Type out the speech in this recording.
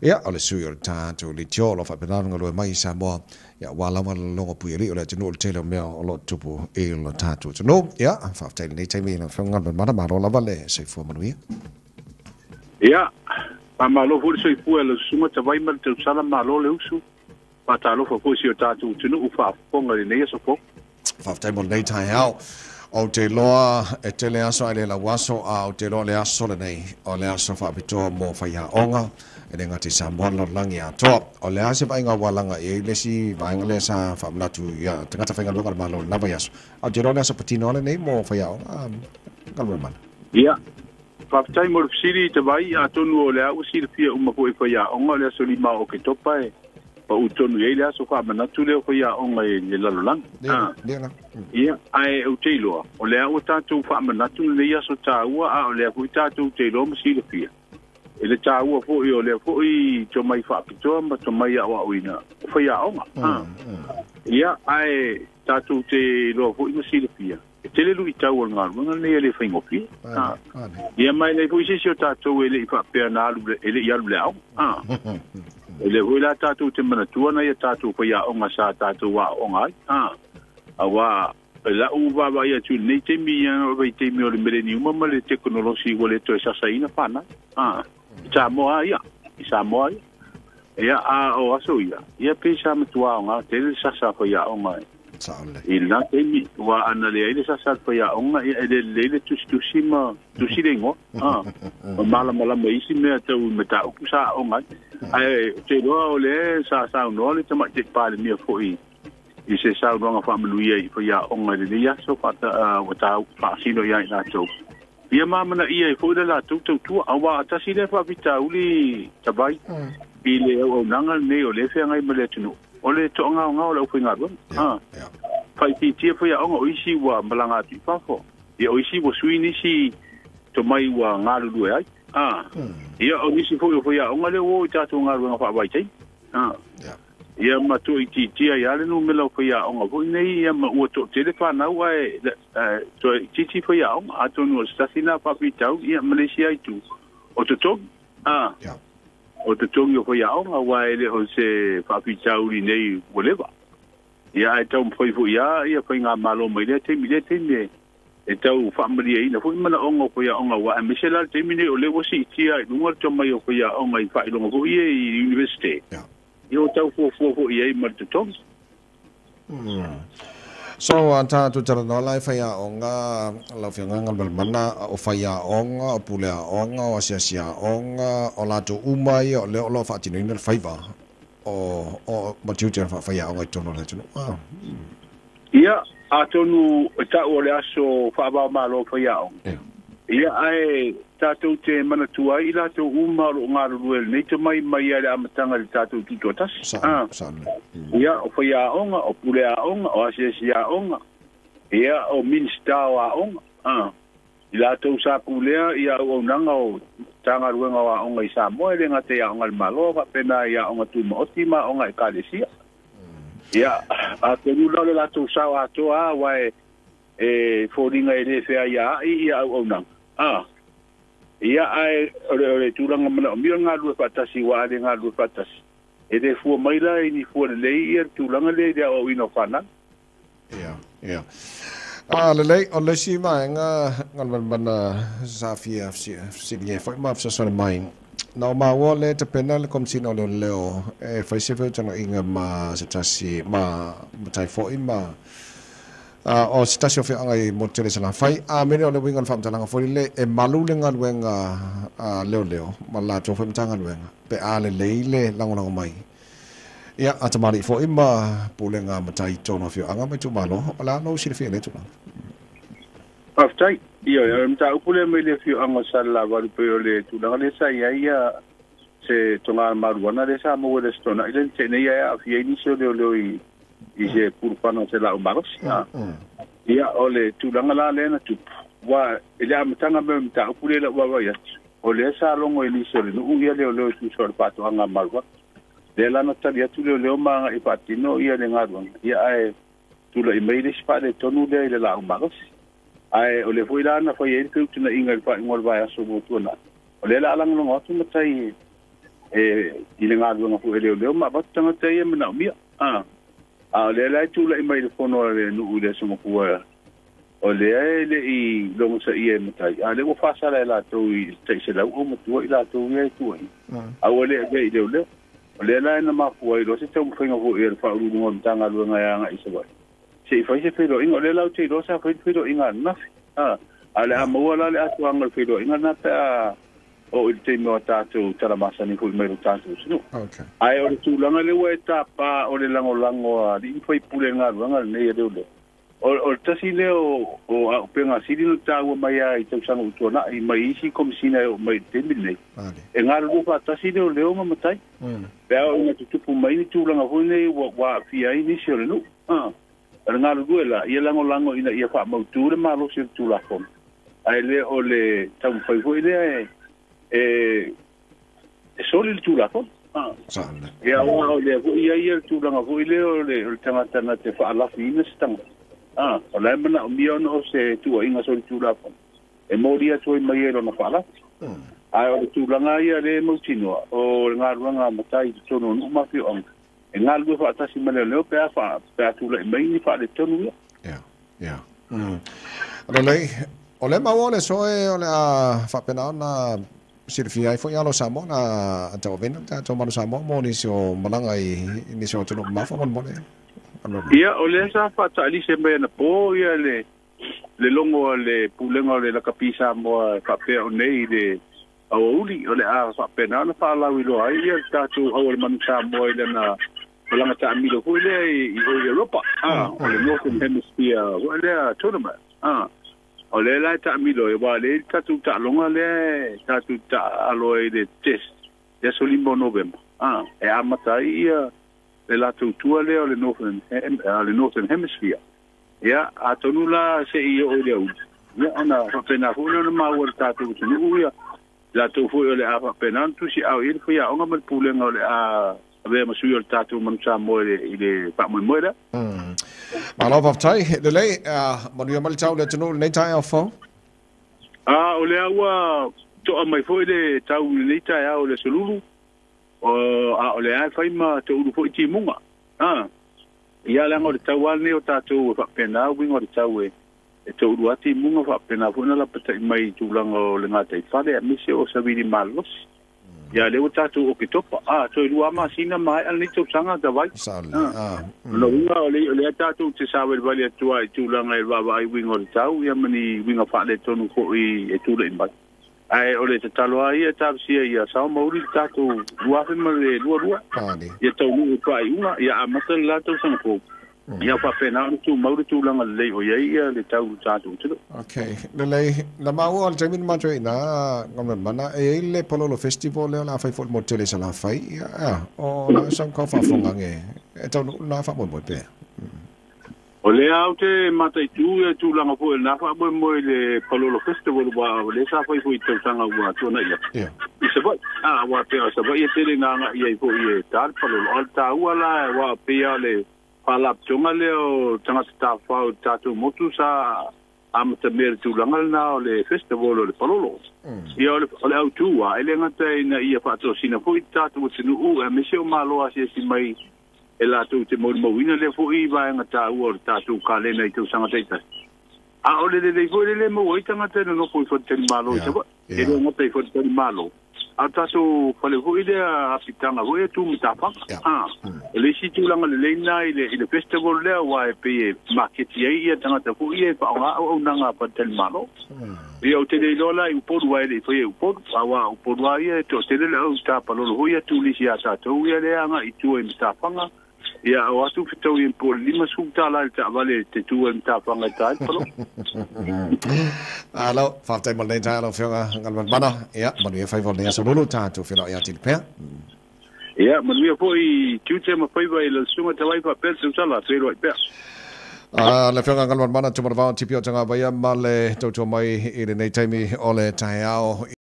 Ia, o le sui o le tatou leitio o lo o faapena ona galue mai i Samoa, ia, aua lava le lologo puialii o le atunuu i le tele o mea o lo o tupu i lo tatou atunuu. Ia, faafetai i lenei taimi i lau Afioga Galumalemana, malo lava le soifua manuia. Ia, faamalo foi le soifua i lau Susuga Tavai ma le tausala, malo le usu. Faatalofa foi i si o tatou atunuu faafofoga i lenei aso fou. Faafetai mo lenei taeao. Ou te iloa e tele aso ae le lau aso, a ou te iloa le aso lenei o le aso faapitoa mo faiaoga e le gata i Samoa le lalolagi atoa. O le a se vaaiga ua laga i ai le isi vaega lea sa faamanatu ia tagata faigaluega a le Malo i lena vaiaso? A ou te iloa le aso patino lava lenei mo faiaoga Galumalemana. Ia, faafetai mo le fesili i Tavai, atonu o lea ua silafia uma foi e faiaoga o le aso 5 o Oketopa e pau tonu i ai le aso faamanatu lea o faiaoga i le lalolagi. Ia, ae ou te iloa, o lea ua tatou faamanatu lenei aso taua, a o lea foi tatou te iloa ma silafia i le taua foi o lea foi tomai faapitoa ma tomai aoaoina o faiaoga. Ia, ae tatou te iloa foi ma silafia, e tele luitau o le galuega lenei e le faigofie. Ia, ma e leai foi se isi o tatou e le i faapea na alu, e le i alu i le aoga. E le foi la tatou te manatua nai a tatou faiaoga sa tatou aooga ai. Aua e lau vaavaai atu i lenei taimi, ia, o le vaitaimi o le meleniuma ma le tekonolosi ua le toe sasaina fanau. I Samoa ia, i Samoa ia. Ia, a o aso ia, ia pei sa matua aoga tele le sasa faiaoga i lena taimi, ua ana leai le sasa faiaoga, ia e le lelei le tusitusi ma tusi le igoa. Ma malamalama i isi mea tau i mataupu sa aoga ai. Ae ou te iloa o lea sa saunoa le Tamaitai Palemia foi i se saunoaga faamanuia i faiaoga i lenei aso ua faasino ia i latou. Ia mamanaia ai foi le latou tautua, aua tasi lea faafitauli Tavai i le auaunaga lenei o lea feagai ma le atunuu, o le toagaogao o le aufaigaluega. Faaitiitia faiaoga, o isi ua malaga atu i fafo, ia o isi ua sui nisi tomai ua galulue ai. Ia o nisi foi o faiaoga lea ua o i tatou galuega faavaitaimi. Ia ma toaitiitia ai lava le numera o faiaoga foi nei, ia ma ua toatele fanau ae toaitiiti faiaoga. Atonu o se tasi lena faafitauli, ia ma le isi itu o totogi. O totogi o faiaoga, aua e le o se faafitauli nei ua leva. Ia ae taumafai foi lava ia faigamalo mai lea taimi i lea taimi e tau faamalieina foi manaoga o faiaoga, aua aemaise la le taimi nei o lea ua siitia i luga le tomai o faiaoga i faailoga foi ia i university. Ia o tau fuafua foi i ai ma le totogi. So, a tātou talanoa la e faiaoga, lau Afioga Galumalemana, o faiaoga, o puleaoga, o asiasiaoga, o latou uma ia o lea o lo o faatinoina le faiva o ma tiute o le faafaiaoga i totonu o le atunuu. Ia, atonu e tau o le aso faava-o-Malo faiaoga. Ia, ae tatou te manatua ai i latou uma o lo o galulue i lenei tomai mai lava i le amataga i le tatou tutoatasi. Ia, o faiaoga, o puleaoga, o asiasiaoga, ia, o Minisita o Aoga, i latou sa pulea ia auaunaga o Matagaluega o Aoga i Samoa, e le gata i aoga a le Malo, faapena i aoga tumaoti ma aoga ekalesia. Ia, atonu la o le latou sao atoa aua e foliga e le feaiaai ia auaunaga. Ia, ae o le tulaga manaomia o le galulue faatasi, aua a le galulue faatasi, e le fua mai la i ni fua lelei ia le tulaga lea i le aoaoina o fanau. Ia, ia. A lelei, o le isi vaega Galumalemana sa fia fesiligia foi ma fesoasoani mai. Na o maua le tapena le Komesina o Leoleo e fai se feutagaiga ma se tasi ma matai foi ma o se tasi o feaga i motu tele i Salafai. A mene o le uiga o le faamatalaga foi lele e malu le galuega a leoleo ma le latou foi Matagaluega pe a lelei le lagolago mai ia a tamalii foi ma pulega matai i totonu o afioaga ma itumalo. O le a lou silafia i lea tulaga? Faafetai. Ioe, o le mataupu lea mai le afioaga o Salelavalu pei o le tulaga lea sa i ai se toga maluana lea sa maua i le Aso Toonai lea na tea nei ae aafia ai nisi o leoleo i se pulufana o se laau malosi. Ia, o le tulaga la lea na tupu, aua i le amataga mai o le mataupu lea i lau vaavaai atu, o lea sa logo i nisi o le nuu ia leoleo e tusa o le faatoaga a maluana. Lea la na tali atu leoleo ma agai e faatino ia le galuega, ia ae tulai mai le isi faaletonu lea i le laau malosi. Ae o lea foi la na fai ai le feutagaiga i le faaiuga o le vaiaso ua tuanai, o lea o le a lagolago atu matai E i le galuega fo'i e leoleo ma avatu tagata ia manaomia a a o lea la e tula'i mai le fono a le nu'u i le aso matua o lea e le'i logosaia e matai a lea ua faasala e latou i ta'iselau aumatua i latou ia e tua'i a ua le avea i leoleo o lea la e na mafua ai loa se taumafaiga fo'i a le faauluuluga o le Matagaluega e aga'i i Savaii se'i fai se feiloaiga o lea la ou te iloa sa fai le feiloaiga ananafi a a le a maua la le atoaga o le feiloaiga lena pe a o i le taimi o tatou talamasani fo'i mai lo tatou atunuu. Ae o le tulaga lea ua e tapā o le lagolago a alii ma faipule i le galuega lenei e leoleo o le tasi lea o auupega sili ona taua mai a i tausaga ua tuana'i mai isi komisina e oo mai i le taimi lenei e galulue faatasi leoleo ma matai pe a oo ina tutupu mai ni tulaga foi nei ua aafia ai nisi o le nuu o le galulue la ia lagolago ina ia faamautū le malosi o le Tulafono ae le o le taumafai foi lea e soli le Tulafono. Ia aua o lea foi ia ia le tulaga foi lea o le tagata na te faalafiina se tagata. O la e manaomia ona o se tuuaiga soli Tulafono e moli atu ai mai e lona faalafi. Ae o le tulaga ia lea e mautinoa o le galuega a matai i totonu o nuu ma afioaga e galulue faatasi ma leoleo pe a tula'i mai ni faaletonu ia. Ia. Lelei, o le maua le soe o le a faapena ona silafia ai fo'i alo Samoa na tauavena tatou malo Samoa mo nisi o malaga i nisi o atunuu mamao faamolemole. Ia, o lea sa faataalise mai anapō ia le logo a le pulega o le lakapi Samoa faapea o nei i le auauli o le a faapena ona faalauiloa ai ia le tatou au o le manu Samoa i lana malaga taamilo foi lea i o Europa o le Northern Hemisphere foi lea tournament o lea la e taamilo e ua lea le tatou taaloga lea tatou taalo ai le test le aso 5 o Novema e amata ai ia le latou tua lea o le Northern Hemisphere ia atonu la se'i oo i le auli ia ona faapena foi lea ona maua le tatou atunuu ia latou foi o le a faapena ona tusi'ao i ai le faiaoga ma le pulega o le a avea ma sui o le tatou manu Samoa i le faamoemoe lea. Malo faafetai lelei manuia mai le tau le atunuu lenei taeao fou. O lea ua to'a mai foi le tau i lenei taeao i le aso Lulu a o lea e fai ma toulu foi timuga. Ia leaga o le tau lava lenei o tatou e faapena uiga o le tau e toulu lava timuga faapena foi na lapata'i mai i tulaga o le gataifale aemaise o savili malolosi. Ia lea ua tatou Oketopa toe 2 masina maea lenei tausaga tavai. O uiga o lea tatou te savalivali atu ai i tulaga e vaavaai uiga o le tau ia ma ni uiga faaletonu fo'i e tula'i mai. Ae o le tatalo lava ia e talosia ia sao ma uli le tatou 2022 ia taunuu i faaiuga ia amata le la tausaga fou. Ia faapena ona tumau le tulaga lelei o i ai ia le tau i le tatou atunuu. Okay, lelei, na maua o le taimi na matou i ina Galumalemana e ai le Palolo Festival lea o le a fai fo'i le motu tele i Salafai ia o la sau kau faafofoga e taunuu lena faamoemoe pea. O lea au te mataitū ia tulaga foi o lena faamoemoe i le Palolo Festival ua o lea sa fai foi i tausaga ua tuana'i atu i Savaii. Ua pea o Savaii e tele ina aga'i ai foi e tā le Palolo. A o le taua la ua pei o le faalapotopotoga lea o tagata tafafao i le tatou motu sa amatamea i le tulaga lena o le festival o le Palolo. Ia o le autū a e le gata ina ia faatosina foi le tatou atunuu aemaise o malo asiasi mai e latou te molimauina lea foi vaega taua o le tatou kalena i tausaga taitasi. A o le lelei foi le le maua ai tagata e nonofo i faletalimalo i Savaii. E le gata i faletalimalo a o tatou fale foi lea apitaga foi e tu matafaga. O le isi tulaga lelei lena i le festival lea ua e pei e maketi ai ia tagata foi ia e faaaoga auaunaga a faletalimalo. Ia ou te le iloa la i Upolu ae le i faia i Upolu. Aua o Upolu lava ia e toatele le au tapalolo foi ia turisi ia tatou ia lea aga'i i tua i matafaga. Ia o atu fetaui po o le $50 i le taavale te tu ai matafaga e tā ai le palolo. Alo, faafetai mo lenei taeao lau Afioga Galumalemana. Ia, manuia faiva o lenei aso lulu tatou feiloai atili pea. Ia, manuia foi tiute ma faiva i le susuga Tavai faapea le tausala, feiloai pea. Le Afioga Galumalemana Tumanavao Tipi o Tagavaia ma le tautua mai i lenei taimi o le taeao.